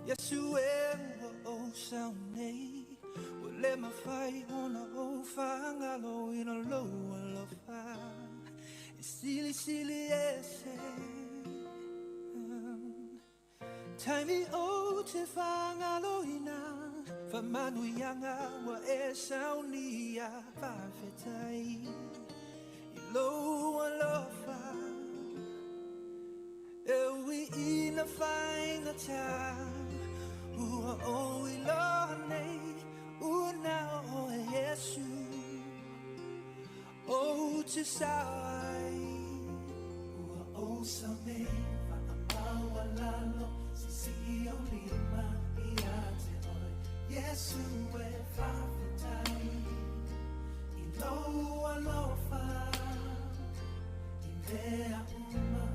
Yesu e ua ou sau nei, ua le mafai ona ou faagaloina lou alofa e silisili ese. Taimi ou te faagaloina faamanuiaga ua e saunia, faafetai i lou alofa e ui ina faigata, ua ou iloa nei ua na o oe Iesu ou te sao ai. Ua ou sau nei faamaualalo, sisii ou lima ia te oe Iesu e faafetai i lou alofa i mea uma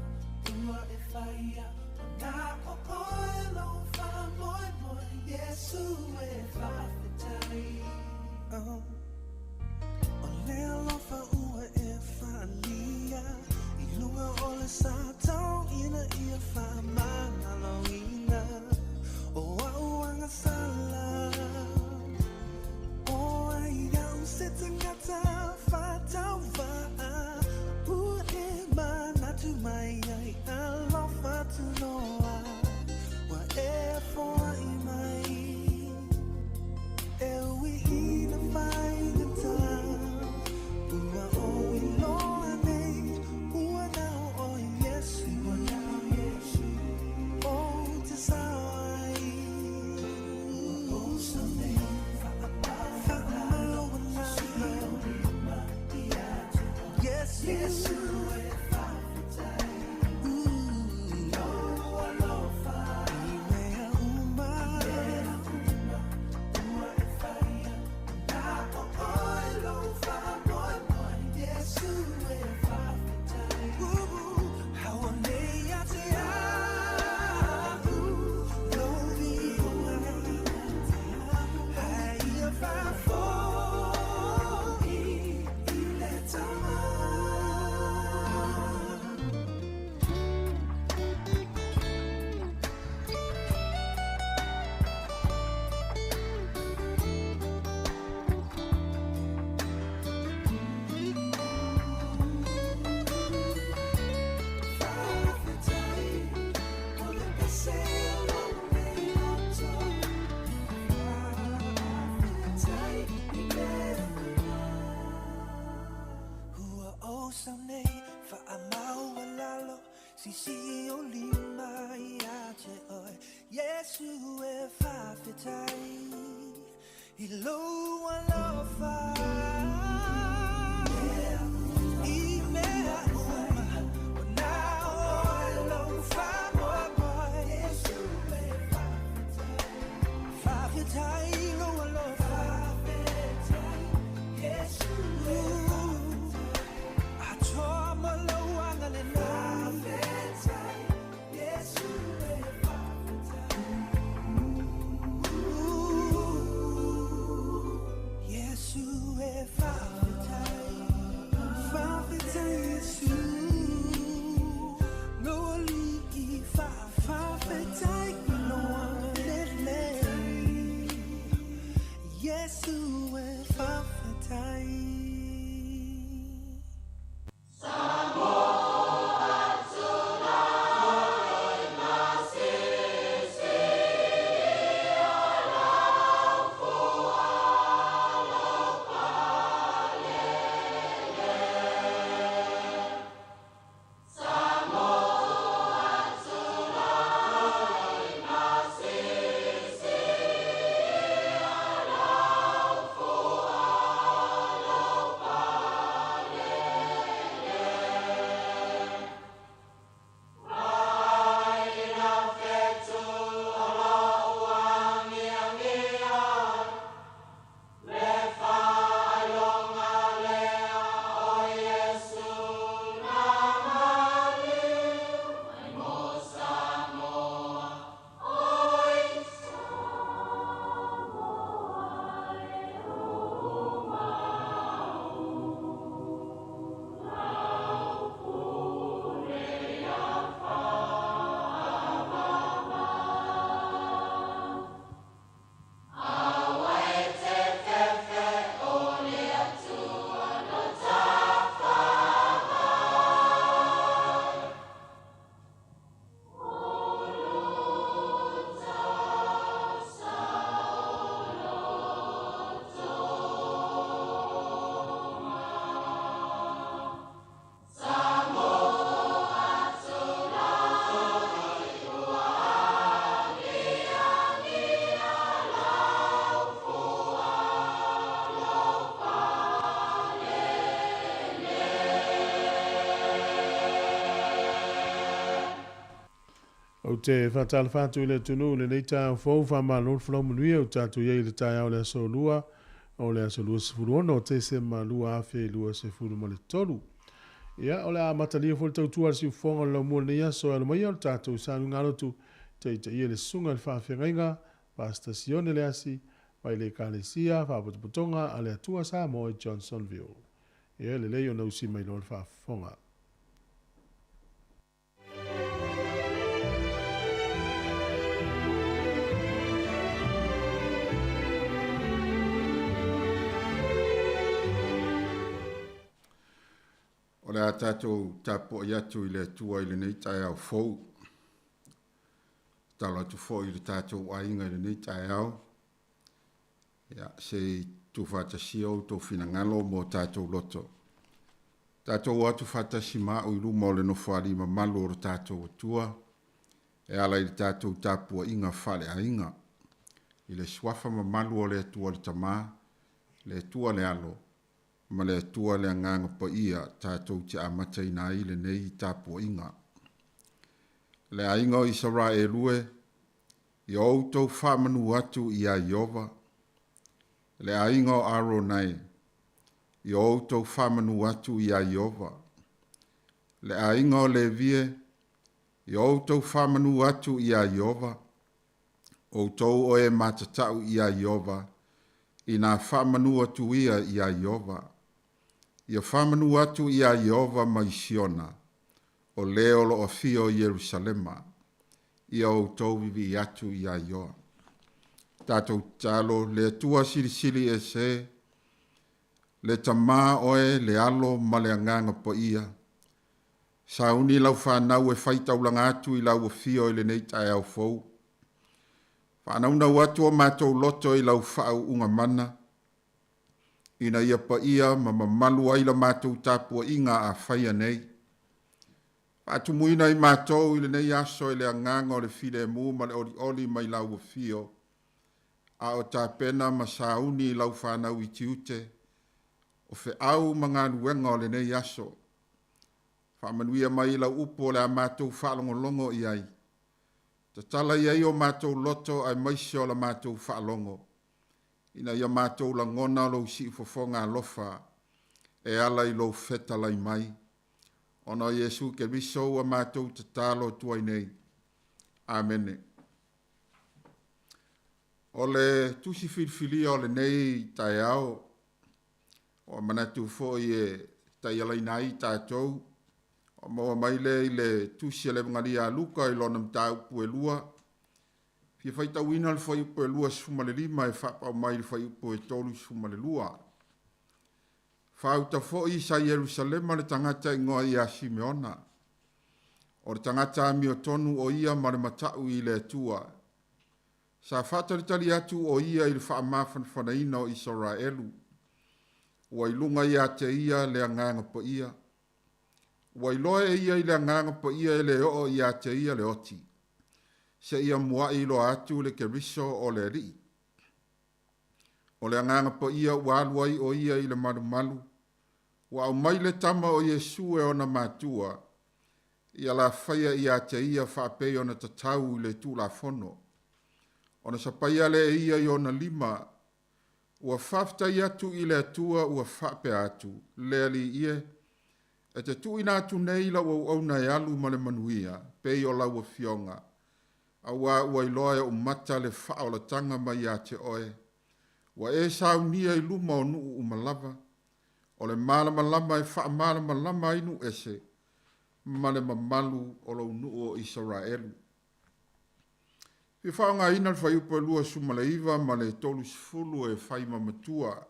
ua e faia, o na o oe lou faamoemoe Iesu e faafetai. Oh. O le alofa ua e faaalia i luga o le sa tau ina ia faamagaloina o a'u agasala. O ai au se tagata faatauvaa ua e manatu mai ai, alofa tunoa ua e foai mai e ui ina faigata, ua ou iloa nei ua na o oe Iesu ou te sao ai. Ua ou sau nei faamaualalo, sisii ou lima ia te oe Yes, Iesu e faafetai i lou alofa I mea uma mea uma ua e faia, na o oe lou faamoemoe Iesu e faafetai. Hauʻoli ia te a'u lou viiga, a ia faafo'i i le Tama. Faafetai o le pese o lou nei loto, faafetai i mea uma. Ua ou sau nei faamaualalo, sisii ou lima ia te oe Iesu e faafetai i lou alofa i mea uma ua na o oe lou faamoemoe. Faafetai i lou alofa. Iesu. Atoa ma lou agalelei. Faafetai Iesu e faafetai. Iesu e faafetai. Ou te faatalofa atu i le atunuu i lenei taeao fou, faamalo le folau manuia ua tatou i ai i le taeao o le aso Lua, o le aso 26 o Tesema 2023. Ia, o le a amatalia foi le tautua a le siufofoga o le laumua i lenei aso e alo mai ai o le tatou saluigalotu, taitaia le susuga i le faafeagaiga, Pastor Sione Leasi, mai le Ekalesia Faapotopotoga a le Atua Samoa i Johnsonville. Ia, e lelei ona usi mai loa le faafofoga. O le a tatou tapuai atu i le Atua i lenei taeao fou. Tatalo atu foi i le tatou aiga i lenei taeao, ia, se i tuufaatasia outou finagalo ma o tatou loto. Tatou o atu faatasi ma au i luma o le Nofoalii mamalu o lo tatou Atua e ala i le tatou tapuaiga faaleaiga, i le Suafa mamalu o le Atua le Tama, le Atua le Alo, ma le Atua le Agaga Paia tatou te amataina ai lenei tapuaiga. Le aiga o Isaraelu e, ia outou faamanu atu iā Ieova, le aiga o Arona e, ia outou faamanu atu iā Ieova, le aiga o Levi e, ia outou faamanu atu iā Ieova, outou o e matatau iā Ieova, ina faamanu atu ia iā Ieova. Ia faamanu atu iā Ieova mai Siona, o le o lo o afio i Ierusalema. Ia outou vivii atu iā Ioa. Tatou tatalo, le Atua Silisili Ese, le Tamā oe, le Alo ma le Agaga Paia, sauni lau fanau e faitaulaga atu i lau afio i lenei taeao fou. Faanaunau atu o matou loto i lau faauuga mana, ina ia paia ma mamalu ai la matou tapuaiga a faia nei. Faatumuina i matou i lenei aso i le agaga o le filemu ma le olioli mai lau afio, a o tapena ma sauni lau fanau i tiute, o feau ma galuega o lenei aso. Faamanuia mai i lau upu o le a matou faalogologo i ai. Tatala i ai o matou loto aemaise o la matou faalogo, ina ia matou lagona lou siufofoga alofa e ala i lou fetalai mai. Ona o Iesu Keriso ua matou tatalo atu ai nei. Amene. O le tusi filifilia o lenei taeao, ua manatu foi e taialaina ai tatou, ua maua mai lea i le tusi a le Evegalia a Luka i lona mataupu e 2, fia faitauina le fuaiupu e 25 e faapao mai i le fuaiupu e 32. Faauta foi sa Ierusalema le tagata igoa ia Simeona. O le tagata amiotonu o ia ma le matau i le Atua. Sa faatalitali atu o ia i le faamafanafanaina o Isaraelu. Ua i luga ia te ia le Agaga Paia. Ua iloa e ia i le Agaga Paia e le oo ia te ia le oti, seia muai iloa atu le Keriso o le Alii. O le Agaga Paia ua alu ai o ia i le malumalu, ua aumai le tama o Iesu e ona matua, ia la faia ia te ia faapei ona tatau i le Tulafono. Ona sapaia lea e ia i ona lima, ua faafetai atu i le Atua ua faapea atu, Le Alii e, e te tuuina atu nei lau auauna e alu ma le manuia, pei o lau afioga, auā ua iloa e ou mata le faaolataga mai ia te oe, ua e saunia i luma o nuu uma lava, o le malamalama e faamalamalama ai nuu ese, ma le mamalu o lou nuu o Isaraelu. Fia faaaogaina le fuaiupu e 29 ma le 30 e fai ma matua.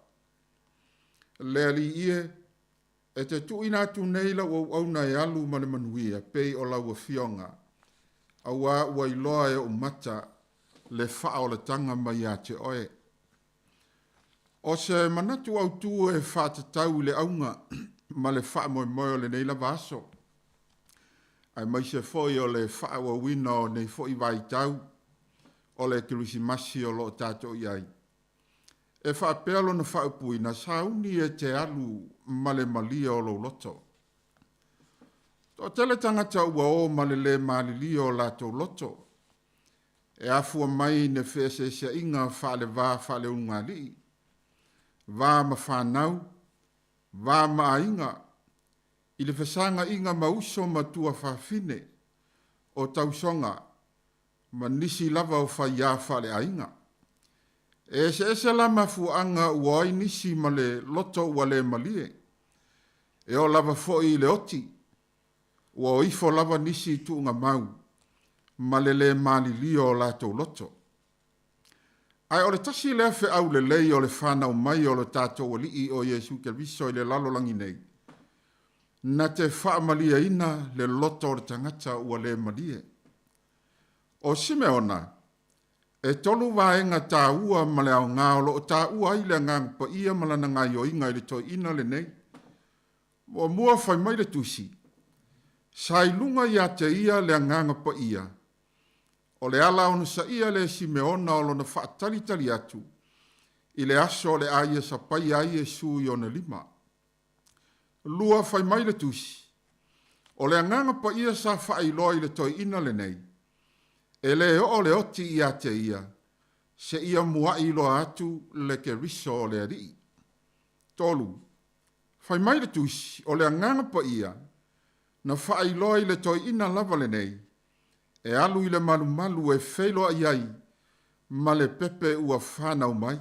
Le Alii e, e te tuuina atu nei lau auauna e alu ma le manuia, pei o lau afioga, auā ua iloa e ou mata le faaolataga mai ia te oe. O se manatu autū e faatatau i le auga ma le faamoemoe o lenei lava aso, aemaise foi o le faaauauina o nei foi vaitau o le Kerisimasi o lo o tatou i ai. E faapea lona faaupuina, sauni e te alu ma le malie o lou loto. Toatele tagata ua o ma le lē malilie o latou loto, e afua mai i ni feeseeseaiga faalevā faaleulugalii, va ma fanau, va ma aiga, i le fesagaiga ma uso ma tuafafine, o tausoga, ma nisi lava o faiā faaleaiga. E eseese la mafuaaga ua o ai nisi ma le loto ua le malie. E oo lava foi i le oti, ua o ifo lava nisi i tuugamau ma le lē malilie o latou loto. Ae o le tasi lea feau lelei o le fanau mai o lo tatou Alii o Iesu Keriso i le lalolagi nei, na te faamalieina le loto o le tagata ua le malie. O Simeona, e tolu vaega taua ma le aoga o lo o taua ai le Agaga Paia ma lana gaoioiga i le toeaina lenei. Muamua, fai mai le Tusi, sa i luga ia te ia le Agaga Paia, o le ala onosaia lea e Simeona o lona faatalitali atu i le aso o le a ia sapaia ai Iesu i ona lima. Lua, fai mai le Tusi, o le Agaga Paia sa faailoa i le toeaina lenei, e lē oo le oti ia te ia, seia muai iloa atu le Keriso o le Alii. Tolu, fai mai le Tusi, o le Agaga Paia na faailoa i le toeaina lava lenei, e alu i le malumalu e feiloai ai ma le pepe ua fanau mai.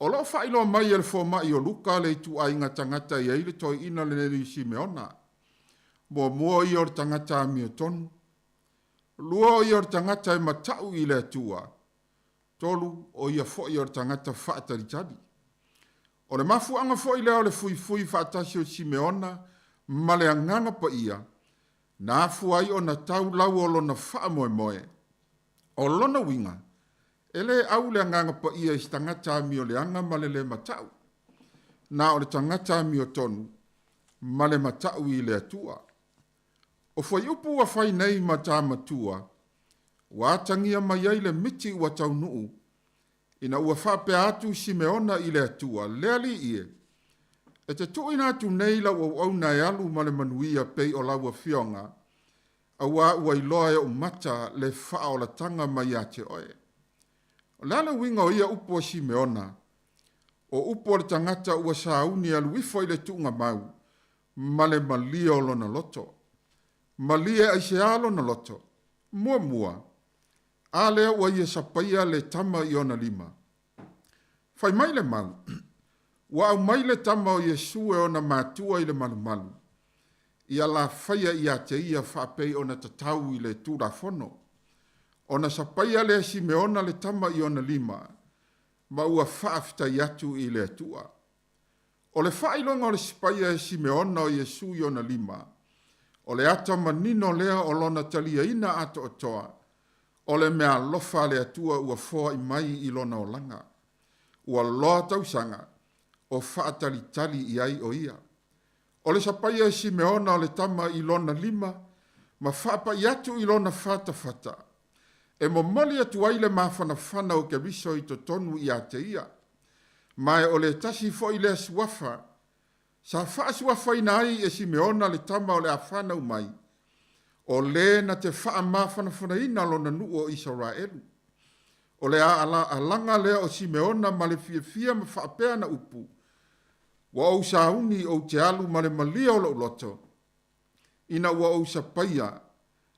O lo o faailoa mai e le fomai o Luka le ituaiga tagata e i ai le toeaina lenei o Simeona. Muamua, o ia o le tagata amiotonu. Lua, o ia o le tagata e matau i le Atua. Tolu, o ia foi o le tagata faatalitali. O le mafuaaga foi lea o le fuifui faatasi o Simeona ma le Agaga Paia, na afua ai ona tau lau o lona faamoemoe. O lona uiga, e lē au le Agaga Paia i se tagata amioleaga ma le lē matau, na o le tagata amiotonu ma le matau i le Atua. O fuaiupu ua fai nei ma ta matua, ua atagia mai ai le miti ua taunuu, ina ua faapea atu Simeona i le Atua, Le Alii e, e te tuuina atu nei lau auauna e alu ma le manuia pei o lau afioga, auā ua iloa e ou mata le faaolataga mai ia te oe. O le a le uiga o ia upu a Simeona? O upu a le tagata ua sauni e alu ifo i le tuugamau ma le malie o lona loto. Malie aisea lona loto? Muamua, a lea ua ia sapaia le tama i ona lima. Fai mai le mau, ua aumai le tama o Iesu e ona matua i le malumalu, ia lafaia ia te ia faapei ona tatau i le Tulafono. Ona sapaia lea e Simeona le tama i ona lima, ma ua faafetai atu i le Atua. O le faailoga o le sipaia e Simeona o Iesu i ona lima, o le ata manino lea o lona taliaina atoatoa o le meaalofa a le Atua ua foai mai i lona olaga. Ua loa tausaga o faatalitali i ai o ia. O le sapaia e Simeona o le tama i lona lima ma faapai atu i lona fatafata, e momoli atu ai le mafanafana o Keriso i totonu ia te ia. Ma e o le tasi foi lea suafa sa faasuafaina ai e Simeona le tama o le a fanau mai, o lē na te faamafanafanaina lona nuu o Isaraelu. O le alaga lea o Simeona ma le fiafia ma faapea ana upu, Ua ou sauni ou te alu ma le malie o lou loto, ina ua ou sapaia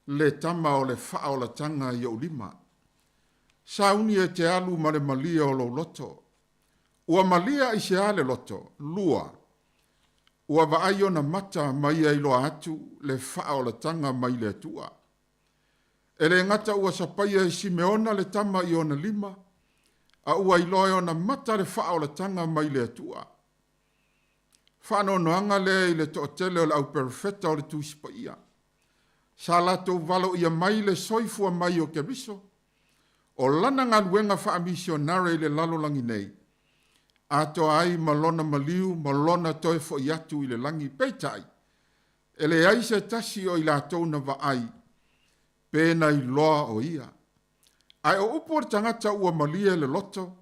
le tama o le faaolataga i ou lima. Sauni e te alu ma le malie o lou loto. Ua malie aisea le loto? Lua, ua vaai ona mata ma ia iloa atu le faaolataga mai le Atua. E lē gata ua sapaia e Simeona le tama i ona lima, a ua iloa e ona mata le faaolataga mai le Atua. Faanoanoaga lea i le toatele o le au perofeta o le Tusi Paia, sa latou valoia mai le soifua mai o Keriso, o lana galuega faamisionare i le lalolagi nei, atoa ai ma lona maliu ma lona toe foi atu i le lagi. Peitai, e leai se tasi o i latou na vaai pe na iloa o ia. Ae o upu o le tagata ua malie le loto,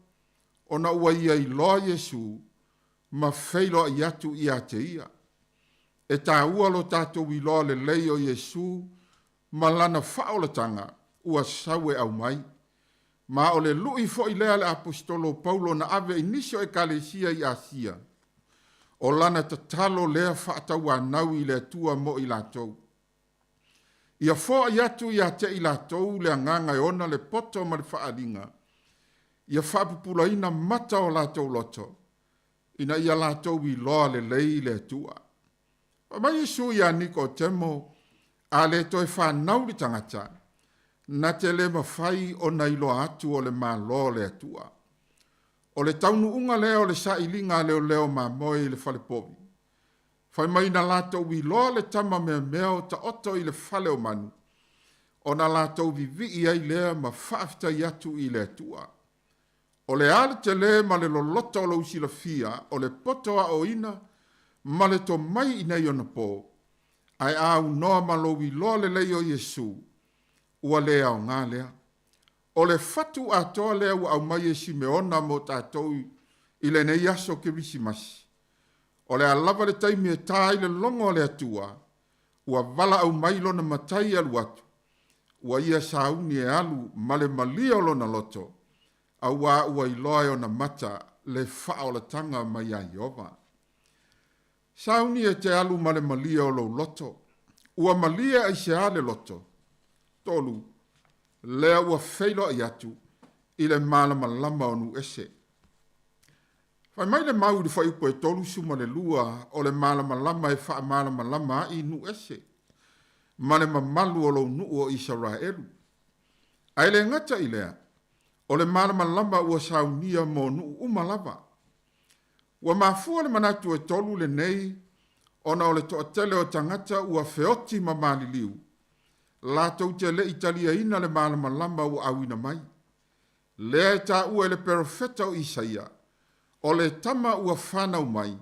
ona ua ia iloa Iesu ma feiloai atu ia te ia. E tāua lo tatou iloa lelei o Iesu ma Lana faaolataga ua sau e aumai. Ma o le lu'i foi lea a le Aposetolo Paulo na ave i nisi o Ekalesia i Asia, o lana tatalo lea faatauanau i le Atua mo i latou. Ia foai atu ia te i latou le agaga e ona le poto ma le faaaliga, ia faapupulaina mata o latou loto, ina ia latou iloa lelei le Atua. Fai mai Iesu iā Nikotemo, A le toe fanau le tagata, na te le mafai ona iloa atu o le Malo o le Atua. O le taunuuga lea o le sailiga a leoleo mamoe i le fale povi. Fai mai na latou iloa le tama meamea o taoto i le fale o manu, ona latou vivii ai lea ma faafetai atu i le Atua. O le a le tele ma le loloto o lou silafia o le poto aoina ma le tomai i nei ona po, ae a aunoa ma lou iloa lelei o Iesu, ua le aoga lea. O le fatu atoa lea ua aumai e Simeona mo tatou i lenei aso Kerisimasi. O le a lava le taimi e ta ai le logo a le Atua, ua valaau mai lona Matai e alu atu, ua ia sauni e alu ma le malie o lona loto, auā ua iloa e ona mata le faaolataga mai iā Ieova. Sauni e te alu ma le malie o lou loto. Ua malie aisea le loto? 3, Lea ua feiloai atu i le malamalama o nuu ese. Fai mai le mau i le fuaiupu e 32 o le malamalama e faamalamalama ai nuu ese ma le mamalu o lou nuu o Isaraelu. Ae le gata i lea, o le malamalama ua saunia mo nuu uma lava. Ua mafua le manatu e tolu lenei ona o le toatele o tagata ua feoti ma maliliu, latou te le i taliaina le malamalama ua auina mai. Lea e taua e le perofeta o Isaia, O le tama ua fanau mai,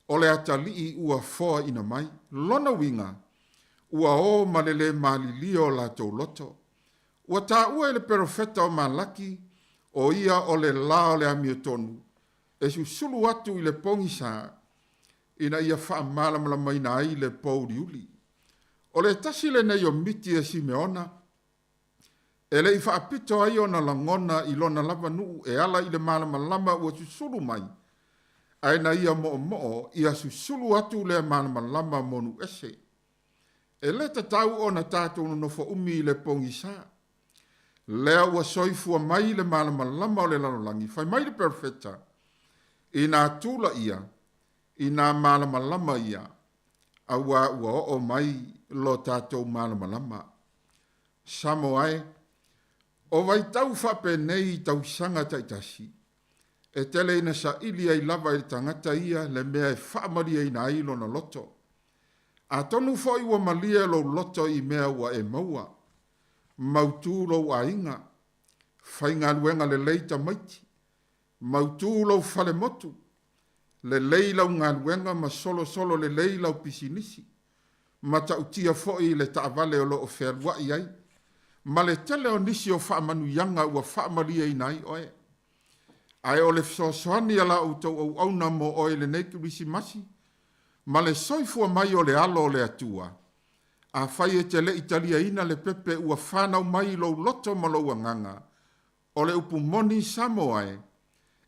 o le atalii ua foaina mai. Lona uiga, ua o ma le lē malilie o latou loto. Ua taua e le perofeta o Malaki, o ia o le la o le amiotonu, e susulu atu i le pogisa, ina ia faamalamalamaina ai le pouliuli. O le tasi lenei o miti e Simeona, E le i faapito ai ona lagona i lona lava nuu e ala i le malamalama ua susulu mai, ae na ia moomoo ia susulu atu lea malamalama mo nuu ese. E le tatau ona tatou nonofo umi i le pogisa. Lea ua soifua mai le malamalama o le lalolagi, fai mai le Perofeta, inā tula ia, inā malamalama ia, auā ua oo mai lo tatou malamalama. Samoa e, o vaitau faapenei i tausaga taitasi, e tele ina saili ai lava e le tagata ia le mea e faamalieina ai lona loto. Atonu foi ua malie lou loto i mea ua e maua. Mautu lou aiga. Faigaluega lelei tamaiti. Mautu lou falemotu. Lelei lau galuega ma solosolo lelei lau pisinisi. Matautia foi le taavale o lo o fealuai ai, ma le tele o nisi o faamanuiaga ua faamalieina ai oe. Ae o le fesoasoani a la outou auauna mo oe i lenei Kerisimasi, ma le soifua mai o le Alo o le Atua, afai e te le i taliaina le pepe ua fanau mai i lou loto ma lou agaga, O le upu moni Samoa e,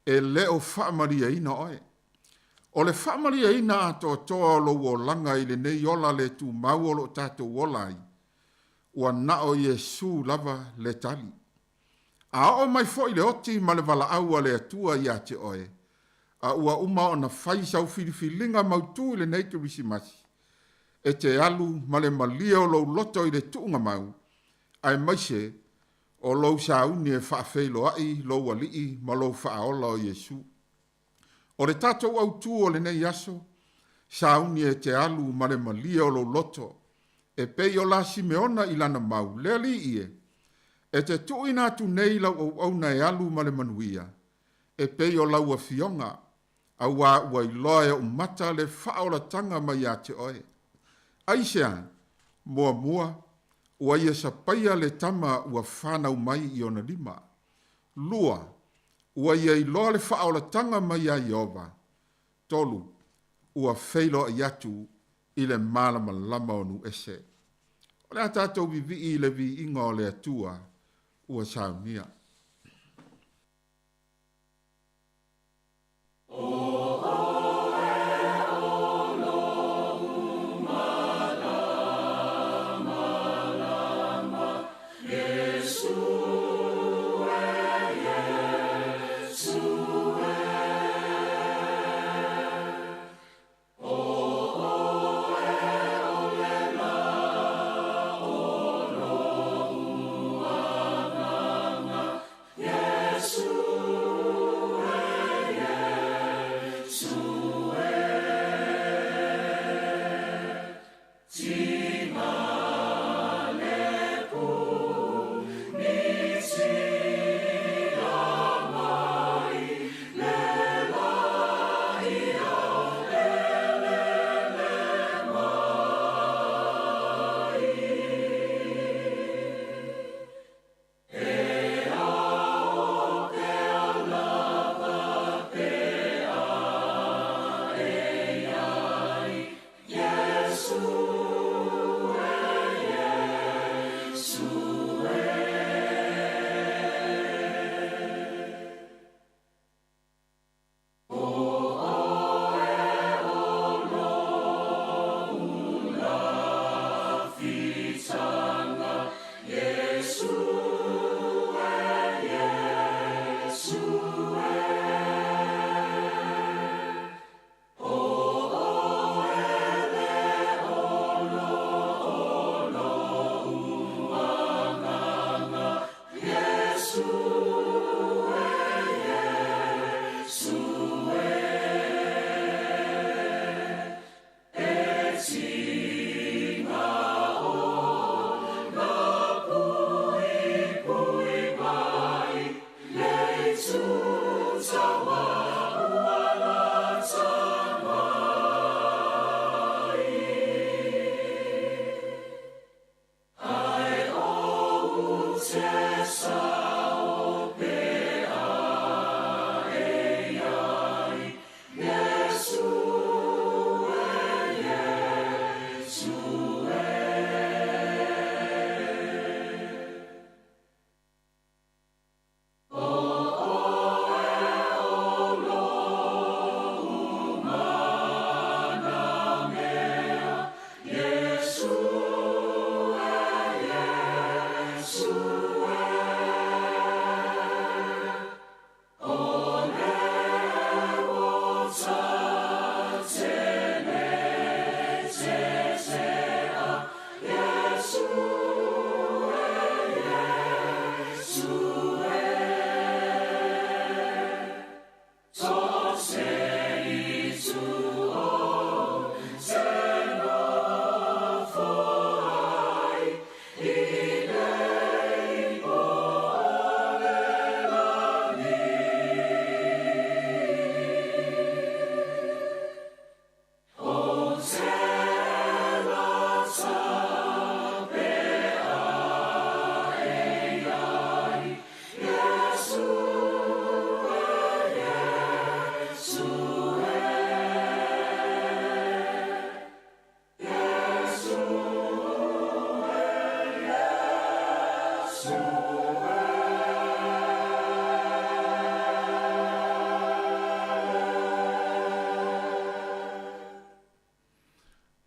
e le o faamalieina oe. O le faamalieina atoatoa o lou olaga i lenei ola le tumau o lo o tatou ola ai, ua na o Iesu lava le tali. A oo mai foi le oti ma le valaau a le Atua ia te oe, a ua uma ona fai sau filifiliga mautu i lenei Kerisimasi, e te alu ma le malie o lou loto i le tuugamau, aemaise o lou sauni e faafeiloai lou Alii ma lou Faaola o Iesu. O le tatou autū o lenei aso, sauni e te alu ma le malie o lou loto, e pei o la Simeona i lana mau, le Alii e, e te tuuina atu nei lau auauna e alu ma le manuia, e pei o lau Afioga, auā ua iloa e oʻu mata le faaolataga mai ia te oe. Aisea? Muamua, ua ia sapaia le tama ua fanau mai i ona lima. Lua, ua ia iloa le faaolataga mai iā Ieova. Tolu, ua feiloai atu i le malamalama o nuuese. O le a tatou vivii i le viiga o le Atua ua saunia.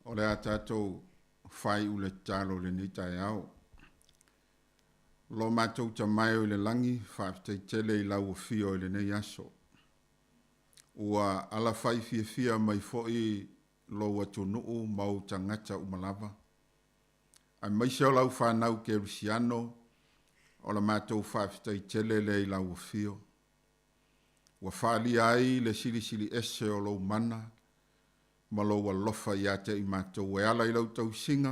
O le a tatou faaiu le tatalo i lenei taeao. Lo matou Tama e o i le lagi, faafetai tele i lau afio i lenei aso. Ua alafai fiafia mai foi lou atunuu ma ou tagata uma lava, aemaise o lau fanau kerisiano, o la matou faafetai tele lea i lau afio. Ua faaalia ai le silisili ese o lou mana ma lou alofa ia te i matou e ala i lau tausiga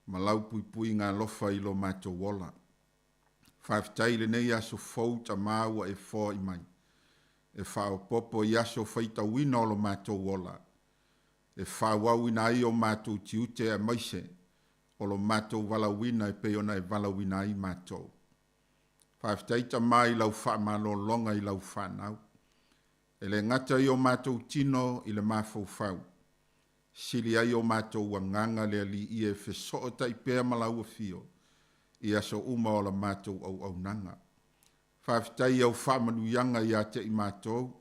ma lau puipuiga alofa i lo matou ola. Faafetai i lenei aso fou Tamā ua e foai mai, e faaopoopo i aso faitauina o lo matou ola, e faaauauina ai o matou tiute aemaise o lo matou valaauina e pei ona e valaauina ai matou. Faafetai Tamā i lau faamalologa i lau fanau. E le gata i o matou tino i le mafaufau, Sili ai o matou agaga le Alii e fesootai pea ma lau afio i aso uma o la matou auaunaga. Faafetai i au faamanuiaga ia te i matou,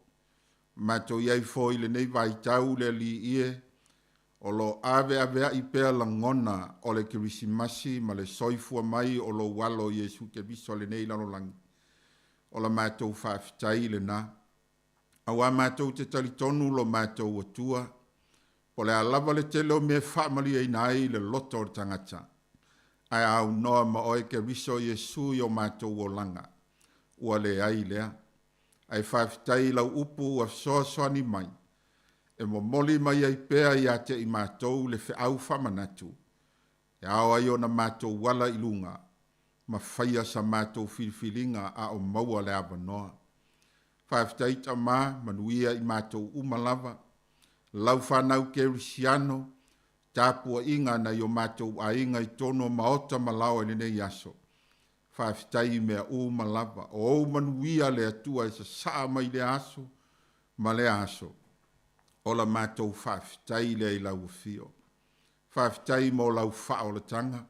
matou i ai foi i lenei vaitau le Alii e, o lo o aveaveai pea lagona o le Kerisimasi ma le soifua mai o lou Alo Iesu Keriso i lenei lalolagi. O la matou faafetai lena. Auā matou te talitonu lo matou Atua, po o le a lava le tele o mea e faamalieina ai le loto o le tagata, ae a aunoa ma oe Keriso Iesu i o matou olaga, ua leai lea. Ae faafetai i lau upu ua fesoasoani mai, e momoli mai ai pea ia te i matou le feau faamanatu, e ao ai ona matou ala i luga ma faia sa matou filifiliga a o maua le avanoa. Faafetai Tama, manuia i matou uma lava, lau fanau kerisiano, tapuaiga nai o matou aiga i totonu o maota ma laoa i lenei aso. Faafetai i mea uma lava, o ou manuia le Atua e sasaa mai lea aso ma lea aso. O la matou faafetai lea i lau afio. Faafetai mo lau faaolataga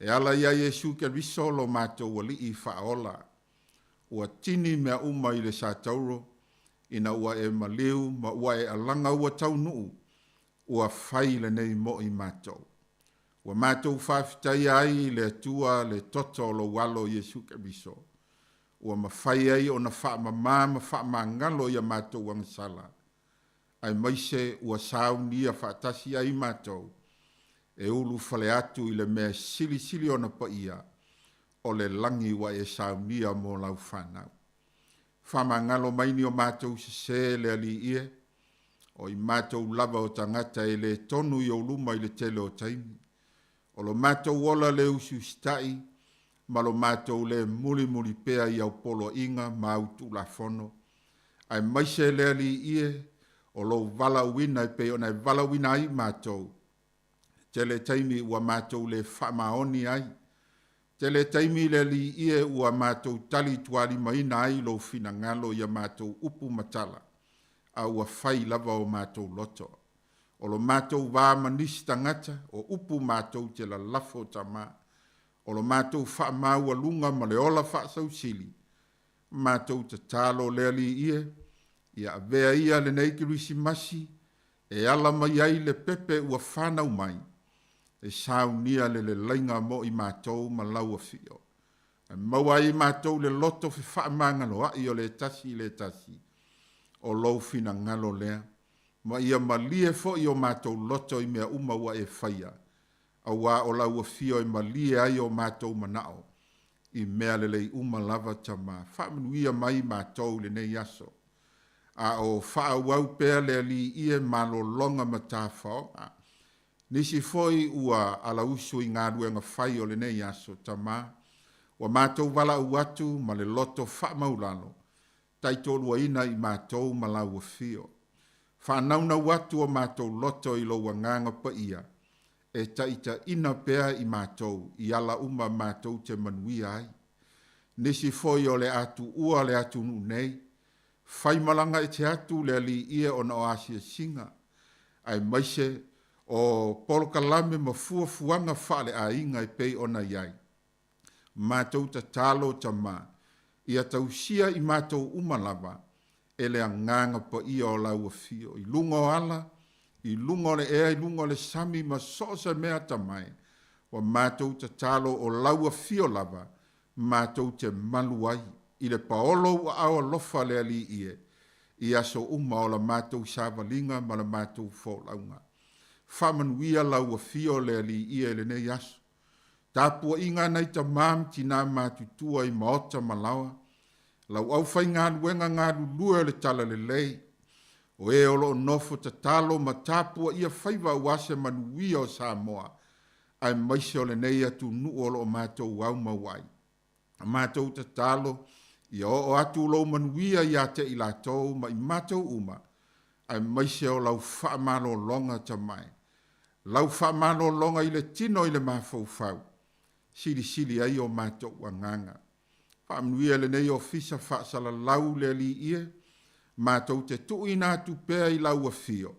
e ala iā Iesu Keriso lo matou Alii Faaola. Ua tini mea uma i le satauro ina ua e maliu ma ua e alaga ua taunuu, ua fai lenei mo i matou. Ua matou faafetaia ai i le Atua le toto o lou Alo Iesu Keriso, ua mafai ai ona faamamā ma faamagalo i a matou agasala, aemaise ua saunia faatasi ai matou e ulufale atu i le mea e silisili ona paia o le lagi ua e saunia mo lau fanau. Faamagalo mai ni o matou sesē le Alii e, o i matou lava o tagata e le tonu i ou luma i le tele o taimi. O lo matou ola le usiusitai ma lo matou le mulimuli pea i au poloaiga ma au tulafono, aemaise le Alii e, o lou valaauina e pei ona e valaauina ai i matou. Tele taimi ua matou le faamaoni ai, tele taimi le Alii e ua matou talitualimaina ai lou finagalo i a matou upu ma tala, a ua fai lava o matou loto. O lo matou va ma nisi tagata, o upu matou te lalafo Tama, o lo matou faamaualuga ma le ola faasausili, matou tatalo le Alii e, ia avea ia lenei Kerisimasi e ala mai ai le pepe ua fanau mai, e saunia le leleiga mo i matou ma lau afio. Ae maua ai e matou le loto fefaamagaloai o le tasi i le tasi, o lou finagalo lea. Ma ia malie foi o matou loto i mea uma ua e faia, auā o lau afio e malie ai o matou manao i mea lelei uma lava Tama. Faamanuia mai matou i lenei aso, a o faaauau pea le Alii e malologa ma tafaoga. Nisi foi ua alausu i galuega fai o lenei aso, Tama, ua matou valaau atu ma le loto faamaulalo, taitoaluaina i matou ma lau afio. Faanaunau atu o matou loto i lou Agaga Paia, e taitaiina pea i matou i ala uma matou te manuia ai. Nisi foi o le a tuua le atunuu nei, faimalaga ese atu le Alii e ona o asiasiga, aemaise o polokalame ma fuafuaga faaleaiga e pei ona i ai. Matou tatalo Tama, ia tausia i matou uma lava e le Agaga Paia o lau afio, i luga o ala, i luga o le ea, i luga o le sami ma so o se mea atamai, ua matou tatalo o lau afio lava matou te malu ai i le paolo ua aao alofa le Alii e, i aso uma o la matou savaliga ma la matou folauga. Faamanuia lau afio le Alii e i lenei aso. Tapuaiga nai tama ma tina matutua i maota ma laoa, lau aufaigaluega galulue o le Talalelei, o e o lo o nofo tatalo ma tapuaia faiva aua se manuia o Samoa, aemaise o lenei atunuu o lo o matou aumau ai. A matou tatalo, ia oo atu lou manuia ia te i latou ma i matou uma, aemaise o lau faamalologa Tama e, lau faamalologa i le tino i le mafaufau, silisili ai o matou agaga. Faamanuia lenei ofisa faasalalau le Alii e, matou te tuuina atu pea i lau afio,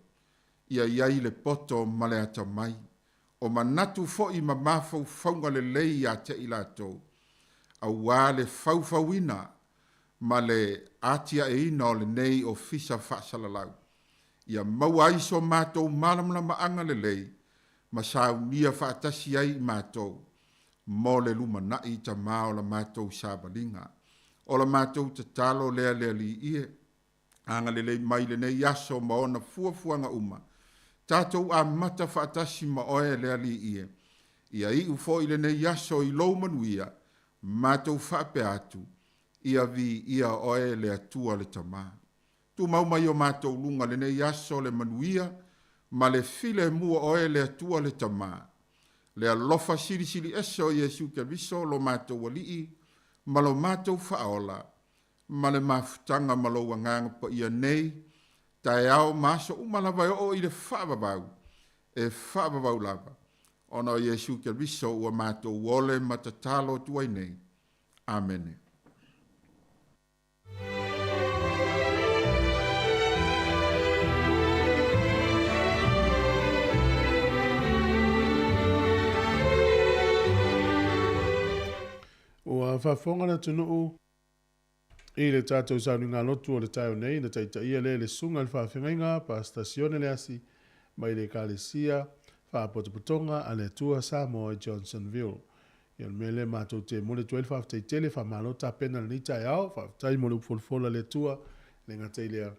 Ia i ai le poto ma le atamai, o manatu fo'i ma mafaufauga lelei ia te i latou, auā le faufauina ma le atiaeina o lenei ofisa faasalalau, ia maua ai so matou malamalamaaga lelei ma saunia faatasi ai i matou mo le lumanai Tamā o la matou savaliga. O la matou tatalo lea le Alii e, agalelei mai lenei aso ma ona fuafuaga uma, tatou amata faatasi ma oe le Alii e, ia iu foi lenei aso i lou manuia, matou faapea atu, ia viia oe le Atua le Tamā. Tumau mai o matou luga lenei aso le manuia ma le filemu o oe le Atua le Tamā, le alofa silisili ese o Iesu Keriso lo matou Alii ma lo matou Faaola, ma le mafutaga ma lou Agaga Paia nei, taeao ma aso uma lava e oo i le faavavau, e faavavau lava, ona o Iesu Keriso ua matou ole ma tatalo atu ai nei. Amene. Ua faafofoga le atunuu i le tatou sauniga lotu o le taeao nei na taitaia lea e le Susuga i le Faafeagaiga Pastor Sione Leasi mai le Ekalesia Faapotopotoga a le Atua Samoa i Johnsonville. Ia o le mea lea matou te momoli atu ai le faafetai tele, faamalo tapena i lenei taeao, faafetai mo le upu folafola a le Atua, e le gata i lea,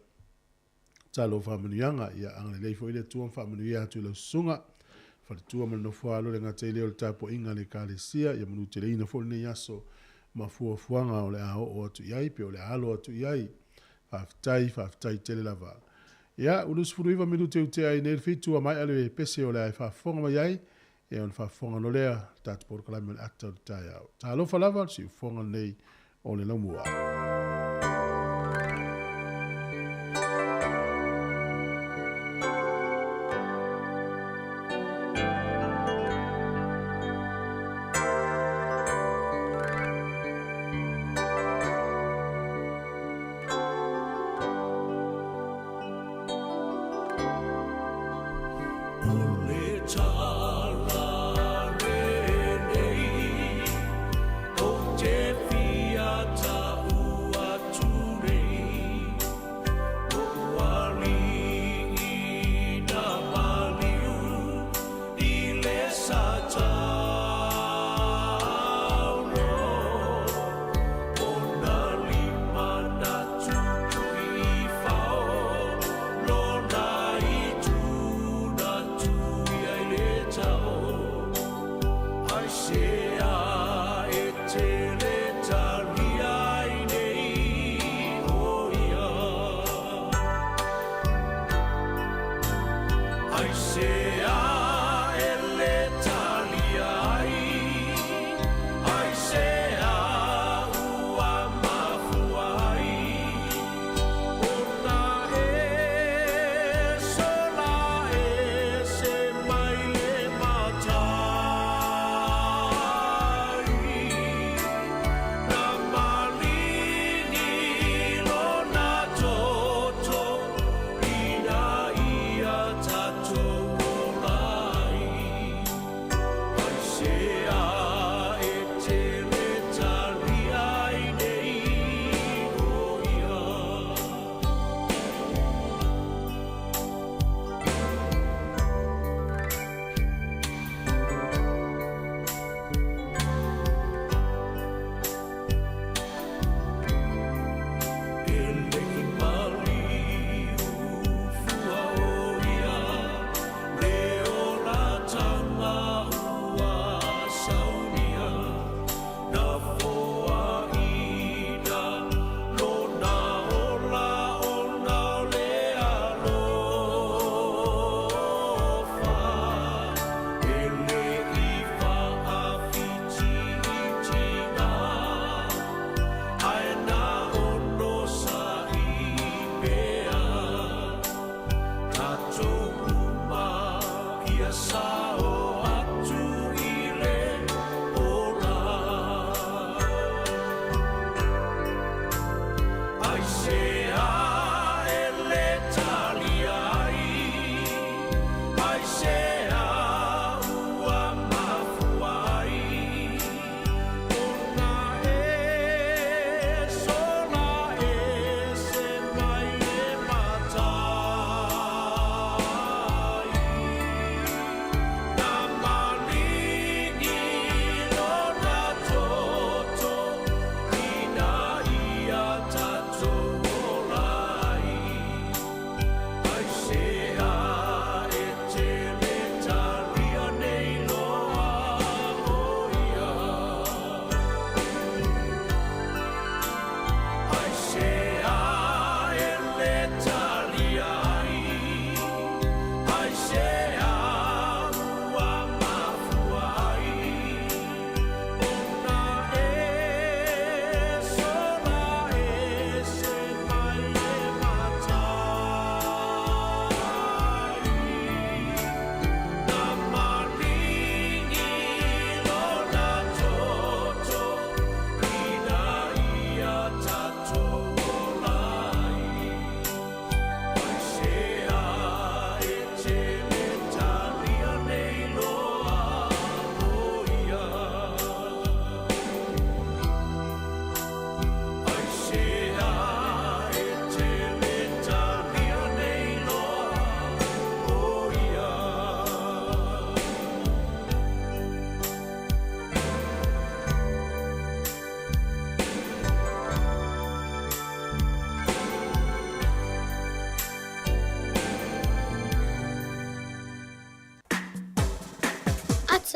talo faamanuiaga, ia agalelei foi le Atua ma faamanuia atu i lau susuga, faletua ma le nofoaalo, le gata i lea o le tapuaiga a le Ekalesia, ia manuteleina foi lenei aso ma fuafuaga o le a oo atu i ai, pe o le a alo atu i ai. Faafetai, faafetai tele lava. Ia, ua 29 minute ua tea ai nei le 7 a maea le pese o le a e faafofoga mai ai, ia ona faafofoga loa lea le tatou polokalame o le ata o le taeao. Talofa lava le siufofoga lenei o le laumua.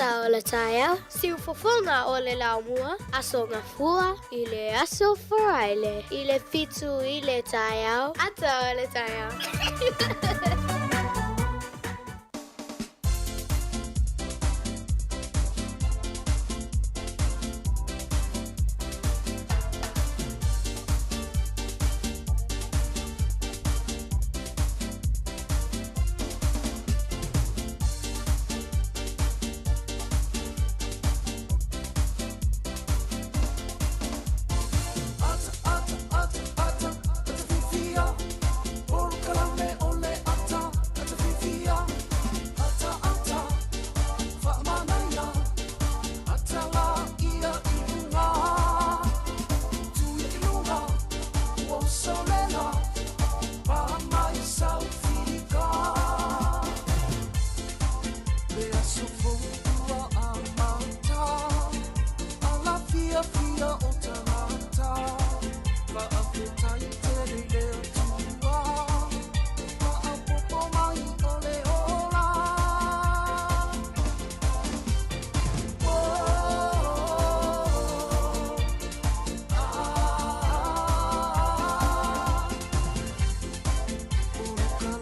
Ata o le taeao, siufofoga o le laumua, Aso Gafua i le Aso Faraile i le 7 i le taeao, Ata o le taeao.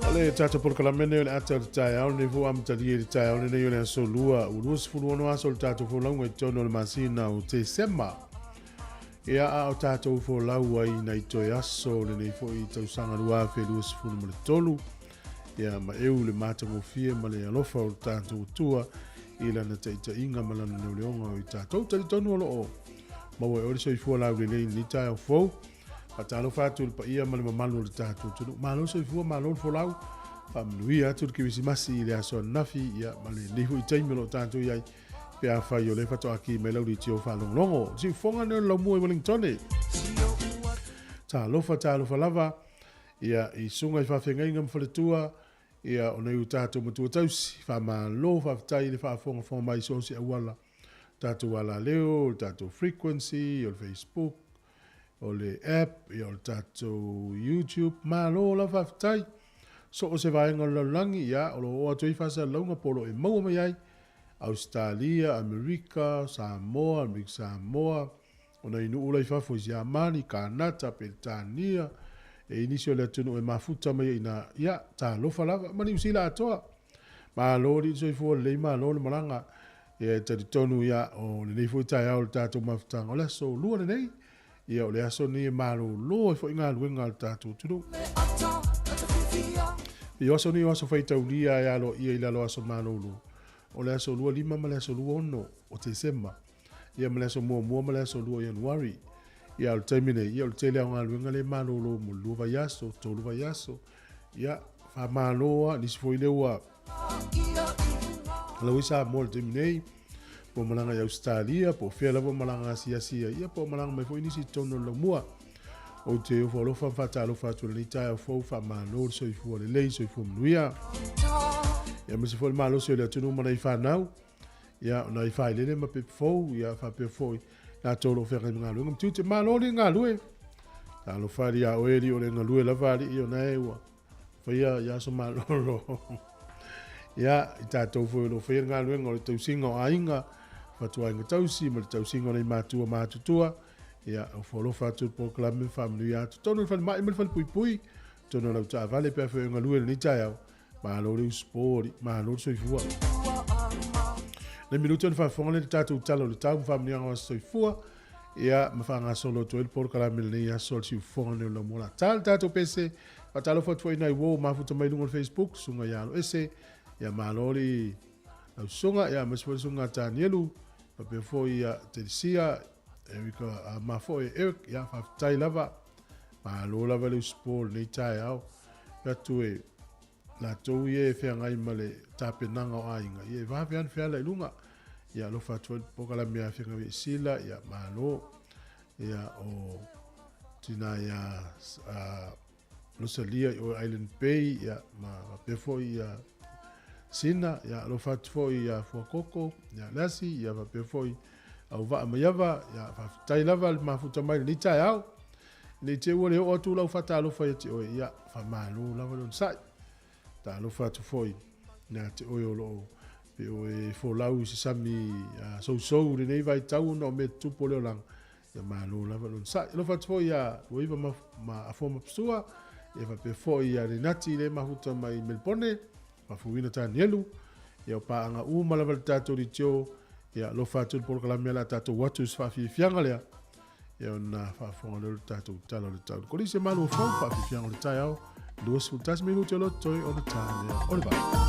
O le tatou polokalame lenei o le ata o le taeao lenei foi ua amatalia i le taeao lenei o le aso lua ua 26 aso o le tatou folauga i totonu o le masina o Tesema. Ia a o tatou folau ai nai toe aso o lenei foi tausaga 2023 ia ma eu le matagofie ma le alofa o le tatou Atua i lana taitaiga ma lana leoleoga o i tatou. Talitonu o lo o maua e oe le soifua laulelei i lenei taeao fou. Faatalofa atu i le paia ma le mamalu o le tatou atunuu. Malo le soifua, malo le folau. Faamanuia atu le Kerisimasi i le aso ananafi, ia, ma lenei foi taimi o lo o tatou i ai, pe afai o lea faatoa ki mai lau leitio faalogologo. Siufofoga nei o le laumua i Wellingtone. Talofa, talofa lava, ia, i susuga i faafeagaiga ma faletua, ia, o nai o tatou matua tausi. Faamalo, faafetai i le faafogafoga mai i so o se auala. Tatou alaleo, o le tatou frequency, o le Facebook, o le app, ia o le tatou YouTube. Malo lava faafetai. So o se vaega o le lalolagi, ia, o lo o oo atu ai faasalalauga po o lo o e maua mai ai Ausetalia, Amerika, Samoa, Amerika Samoa, o nai nuu la i fafo i Siamani, Kanata, Peretania, e i nisi o le atunuu e mafuta mai ai i ina, ia, talofa lava, ma Niu Sila atoa. Malo alii le soifua lelei, malo le malaga. Ia e talitonu ia, o lenei foi taeao o le tatou mafutaga, o le aso lua lenei, ia o le aso lenei e malolo ai foi galuega a le tatou atunuu. I o aso nei o aso faitaulia e aloaia i lalo aso malolo, o le aso 25 ma le aso 26 o Tesema, ia ma le aso 1 ma le aso 2 o Ianuari. Ia o le taimi nei, ia o le tele lava o galuega lea e malolo mo le 2 vaiaso, 3 vaiaso. Ia, faamalo lava, nisi foi lea ua lau ai Samoa i le taimi nei, po o malaga i Ausetalia, po o fea lava malaga asiasi ai, ia po o malaga mai foi nisi i totonu o le laumua. Ou te ofo alofa ma faatalofa atu i lenei taeao fou, faamalo le soifua lelei, soifua manuia. Ia aemaise foi le malosi o le atunuu ma nai fanau, ia o nai failele ma pepe fou, ia faapea foi latou o lo o feagai ma galuega ma tiute. Malo le galue. Talofa alii ia oe alii o le galue lava alii o nae ua faia ia aso malolo. Ia, i tatou foi o lo o faia le galuega o le tausiga o aiga, fatuaiga tausi ma le tausiga o nai matua matutua. Ia, ofo alofa atu le polokalame ma faamanuia atu tonu le falemai ma le falepuipui, tonu o lau taavale pe a foi o galue i lenei taeao. Malo le usupo alii, malo le soifua. Nei minuti ona faafofoga lea i le tatou tala o le tau ma faamanuiaga o aso soifua. Ia, ma faagasolo atu ai le polokalame i lenei aso o le siufofoga nei o le laumua ta le tatou pese. Faatalofa atu foi i nai uo mafuta mai luga o le Facebook, susuga ia Aloese, ia malo le lau susuga, ia aemaise foi le susuga Tanielu, faapea foi ia Telisia, Erika a mafoe Eric, ia faafetai lava. Malo lava le usupo o lenei taeao. Atu e latou ia e feagai ma le tapenaga o aiga, ia e vave lava ona feala i luga. Ia alofa atu foi le polokalame ia Feagai i Sila, ia malo. Ia o tina ia Rosalia i o Island Bay, ia ma faapea foi ia Sina, ia alofa atu foi ia Fuakoko, ia Lasi, ia faapea foi Auvaa Maiava, ia faafetai lava le mafuta mai lenei taeao. Ne i te i ua le oo atu lau faatalofa ia te oe, ia, faamalo lava le onosai. Talofa atu foi ia te oe o lo o Pe o e folau i se sami sousou i lenei vaitau ona o mea tutupu o le olaga, ia malo lava le onosai. Alofa atu foi ia Luaiva ma, ma Afoa Mapusua, ia faapea foi ia Lenati le mafuta mai Melipone, Faafouina Tanielu, ia o paaga uma lava le tatou litio, ia alofa atu le polokalame a tatou atu i se faafiafiaga lea, ia ona faafofoga lea o le tatou tala o le tau. Kolisi e malu o fou, faafiafiaga o le taeao, 21 minute o lo toe o le tā lea o le valo.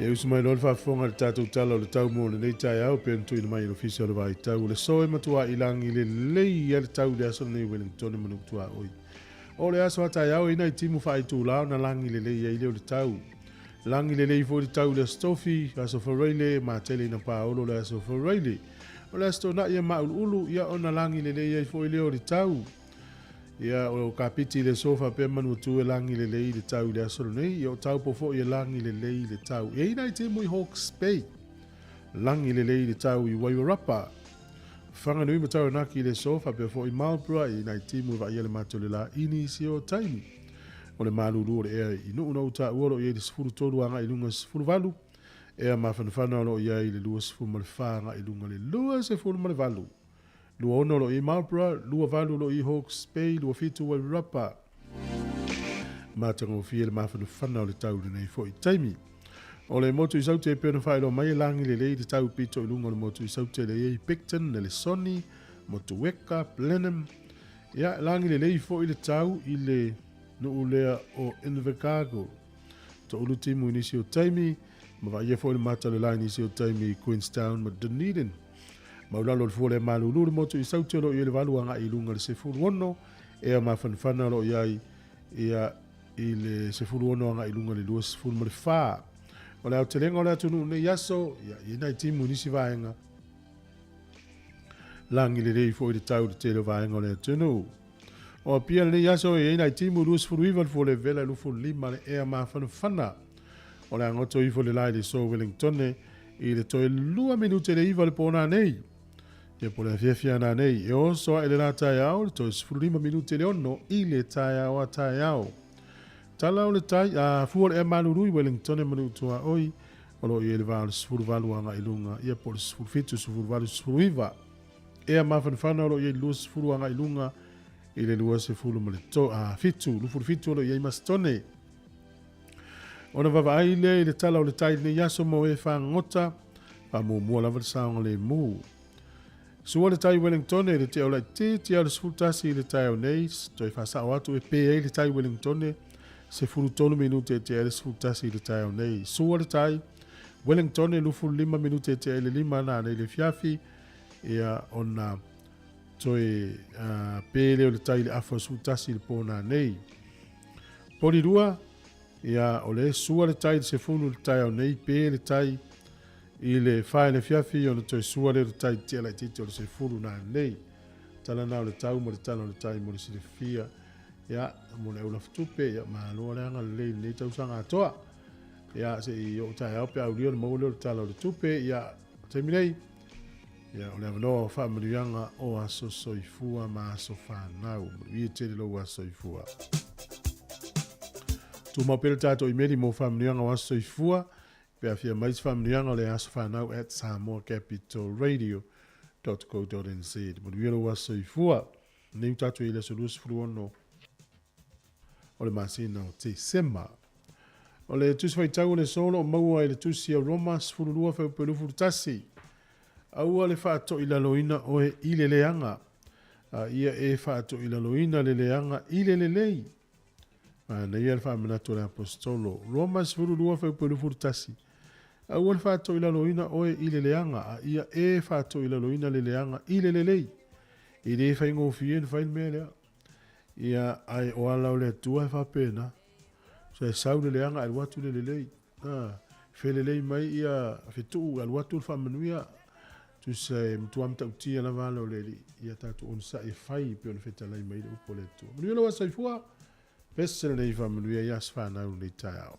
E usu mai loa le faafofoga i le tatou tala o le tau mo lenei taeao pei ona tuuina mai e le Ofisa o le Vaitau. O le aso e matua i lagi lelei ai le tau i le aso lenei Wellington ma Nukutuaoi. O le aso a taeao e i nai timu faaitula ona lagi lelei ai lea o le tau. Lagi lelei foi le tau i le Aso Tofi, Aso Faraile, matele ina paolo le Aso Faraile. O le Aso Toonai e mauluulu, ia ona lagi lelei ai foi lea o le tau. Ia, o Kapiti i le aso faapea Manuatu e lagi lelei le tau i le aso lenei. Ia, o Taupo foi e lagi lelei le tau. E i nai timu i Hawke's Bay. Lagi lelei le tau i Wairarapa. Whanganui ma Taranaki i le aso faapea foi Marlborough e i nai timu e vaaia le matou le la i nisi o taimi. O le malulu o le ea i Nuu na ou taua o lo o i ai le 13 agai i luga 18, ea mafanafana o lo o i ai le 24 agai i luga le 28. 26 o lo o i Marlborough, 28 o lo o i Hawke's Bay, 27 Wairarapa. Matagofie le mafanafana o le tau i lenei foi taimi. O le motu i Saute e pei ona faailoa mai e lagi lelei le tau pito i luga o le motu i Saute le i ai Picton, Nelesoni, Motueka, Blenheim. Ia, lagi lelei foi le tau i le nuu lea o Invercargill. Toulu timu i nisi o taimi, ma vaaia foi le mata o le la i nisi o taimi i Queenstown ma Dunedin. Maulalo le fua le malulu le motu i Saute o lo o i ai le valu agai i luga le 16, ea mafanafana o lo o i ai ia i le 16 agai i luga i le 24. O le aotelega o le atunuu nei aso, ia, e i ai nai timu i nisi vaega, lagi lelei foi le tau i le tele o vaega o le atunuu. O Apia lenei aso e i ai nai timu 29 le fua levela e 25 le ea mafanafana. O le a goto ifo le la i le so Wellingtone i le toe 2 minute i le 9 le po nanei. Ia po o le afiafi a nanei. E oso ae le la taeao le toe 15 minute i le 6 i le taeao a taeao. Tala o le tai, a fua le ea malulu i Wellingtone ma Nuutuaoi, o lo o i ai le va o le 18 agai i luga, ia po o le 17, 18, 19. Ea mafanafana o lo o i ai le 20 agai i luga i le 20 ma le to, a, 7, 27 o lo o i ai Masitone. Ona vavaai lea i le tala o le tai i lenei aso mo e fagogota, faamuamua lava le saogalemu. Sua le tai Wellingtone i le tea o laitiiti a o le 11 i le taeao nei, toe faasao atu e pē ai le tai Wellingtone, 13 minute e tea ai le 11 i le taeao nei. Sua le tai Wellingtone 25 minute e tea ai le 5 nanei i le afiafi, ia ona toe pē lea o le tai i le afa o le 11 i le pō nanei. Polirua, ia o le sua le tai i le 10 i le taeao nei, pē le tai I le wha i le afiafi ona toe sua lea o le tai tia laitiiti o le 10 nanei. Tala na o le tau ma le tala o le tai mo le silafia ia mo le au lafatupe ia malo le agalelei i lenei tausaga atoa. Ia se i oo taeao pe aulia ona maua lea o le tala o le tupe ia taimi nei ia o le avanoa o faamanuiaga o aso soifua ma aso fanau. Manuia tele lou aso soifua. Tumau pea le tatou imeli mo faamanuiaga o aso soifua. Pe a fia mai se faamanuiaga o le aso fanau at samoacapitalradio.co.nz. Manuia lou aso soifua. Nei ua tatou i le aso 26 o le masina o Tesema. O le tusi faitau o le aso o lo o maua i le tusi a Roma 12 fuaiupu 21. Aua le faatoilaloina oe i le leaga, a ia e faatoilaloina le leaga i le lelei. Manaia le faamanatu a le Aposetolo. Roma 12 fuaiupu 21. Aua le faatoilaloina oe i le leaga, a ia e faatoilaloina le leaga i le lelei. E le faigofie ona fai le mea lea. Ia, ae o ala o le Atua e faapena. So e sau le leaga ae alu atu le lelei. A, felelei mai ia fetuu alu atu le faamanuia. Tusa e matua matautia lava ala o le Alii. Ia tatou onosai e fai e pei ona fetalai mai le upu a le Atua. Manuia lou aso soifua. Pese lenei faamanuia i aso fanau lenei taeao.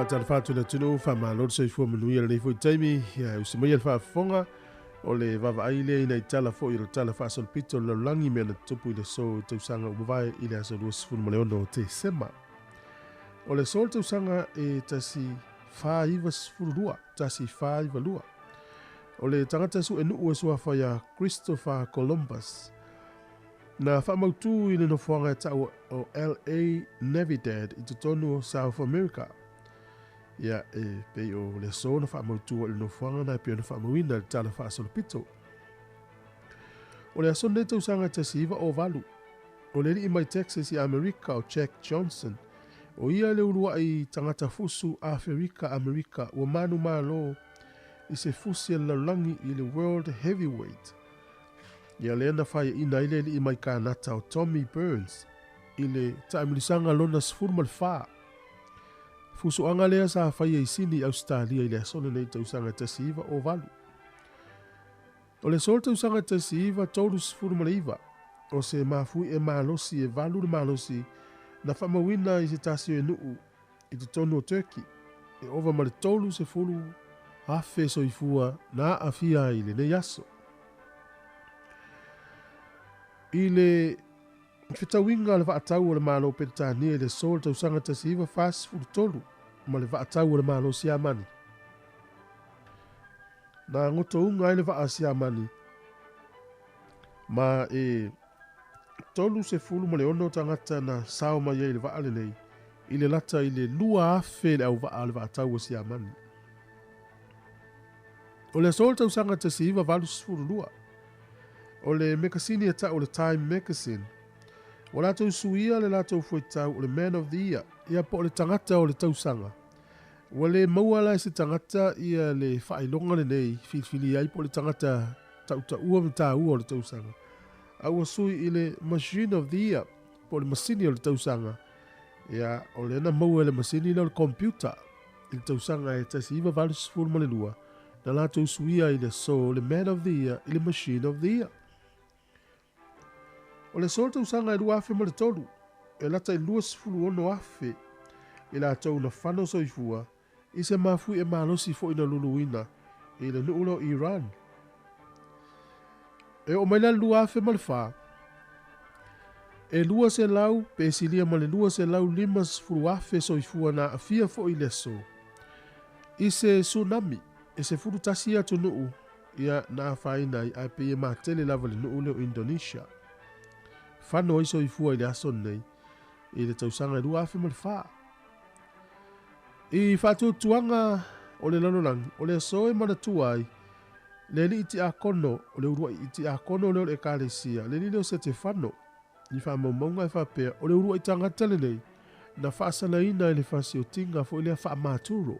Faatalofa atu i le atunuu, faamalo le soifua manuia i lenei foi taimi. Ia, e usi maia le faafofoga, o le vaavaai lea ina i tala foi o le tala faasolopito o le lalolagi mea na tutupu i le aso i tausaga ua mavae i le aso 26 o Tesema. O le aso o le tausaga e 1492, 1492. O le tagata suenuu e suafa ia Christopher Columbus, na faamautū i le nofoaga e taua o LA Navidad i totonu o South America. Ia, e pei o le aso na faamautū i le nofoaga na e pei ona faamauina i le tala faasolopito. O le aso lenei tausaga e 1908, o le alii mai Texas i Amerika o Jack Johnson, o ia le uluai tagata fusu Aferika Amerika ua manumalo i se fusi a le lalolagi i le World Heavyweight. Ia lea na faiaina ai le alii mai Kanata o Tommy Burns i le taamilisaga lona 14. Fusuaga lea sa faia i Sini i Ausetalia i le aso lenei tausaga 1908. O le aso o le tausaga 1939, o se mafuie malosi e 8 le malosi na faamauina i se tasi o nuu i totonu o Turkey, e ova ma le 30,000 soifua na aafia ai i lenei aso. I le fetauiga a le vaatau o le Malo o Peretania i le aso o le tausaga 1943 ma le vaatau o le Malo Siamani, na gotouga ai le vaa Siamani ma e 36 tagata na sao mai ai i le vaa lenei i le lata i le 2,000 le auvaa o le vaatau o Siamani. O le aso o le tausaga 1982, o le mekasini e tau o le Time Magazine, ua latou suia le latou fuaitau o le Man of the Year, ia po o le tagata o le tausaga. Ua le maua la e se tagata ia le faailoga lenei filifilia ai po o le tagata tautaua ma taua o le tausaga, a ua sui i le Machine of the Year, po o le masini o le tausaga. Ia, o lea na maua e le masini lea o le computer i le tausaga e 1982, na latou suia i le aso o le Man of the Year i le Machine of the Year. O le aso o le tausaga e 2003, e lata i 26,000 i latou na fano soifua i se mafuie malosi foi na luluina i le nuu lea o Iran. E oo mai la le 2004, e 200 pe silia ma le 250,000 soifua na aafia foi i le aso i se tsunami e 11 atunuu ia na afaina ai, ae pei e matele lava le nuu lea o Indonesia. Fano ai soifua i le aso lenei i le tausaga e 2004. I faatuatuaga o le lalolagi, o le aso e manatua ai le alii tiakono, o le uluai tiakono lea o le ekalesia, le alii lea o Setefano. I faamaumauga e faapea, o le uluai tagata lenei na faasalaina i le fasiotiga foi lea faamaturo.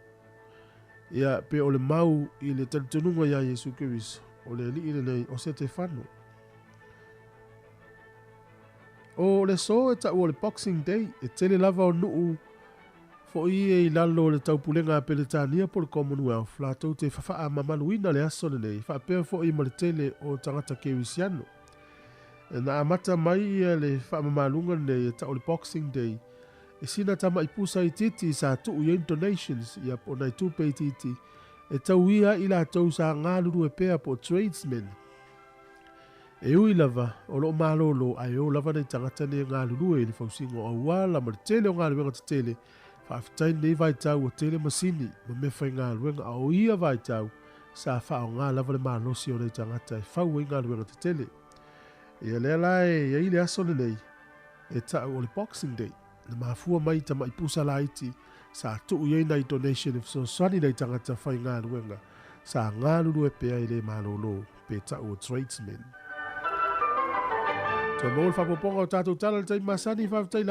Ia, pe o le mau i le talitonuga ia Iesu Keriso, o le alii lenei o Setefano. O le aso e taua o le Boxing Day, e tele lava o nuu foi e i lalo o le taupulega a Peretania po o le Commonwealth latou te faamamaluina le aso lenei, faapea foi ma le tele o tagata kerisiano. Na amata mai ia le faamamaluga lenei e tau o le Boxing Day e sina tama'i pusa itiiti sa tuu i ai ni donations, ia po o nai tupe itiiti e tauia ai i latou sa galulue pea po o tradesmen. E ui lava o lo o malolo ae o lava nai tagata nei e galulue i le fausiga o auala ma le tele o galuega tetele, faafetai lenei vaitau ua tele masini ma mea faigaluega, a o ia vaitau sa faaaoga lava le malosi o nai tagata e fau ai galuega tetele. Ia lea la e i ai le aso lenei e tau o le Boxing Day, na mafua mai i tama'i pusa laiti sa tuu i ai nai donation e fesoasoani nai tagata faigaluega sa galulue pea i le malolo pe tau o tradesmen. Toe maua le faaopoopoga o tatou tala i le taimi masani, faafetai lava.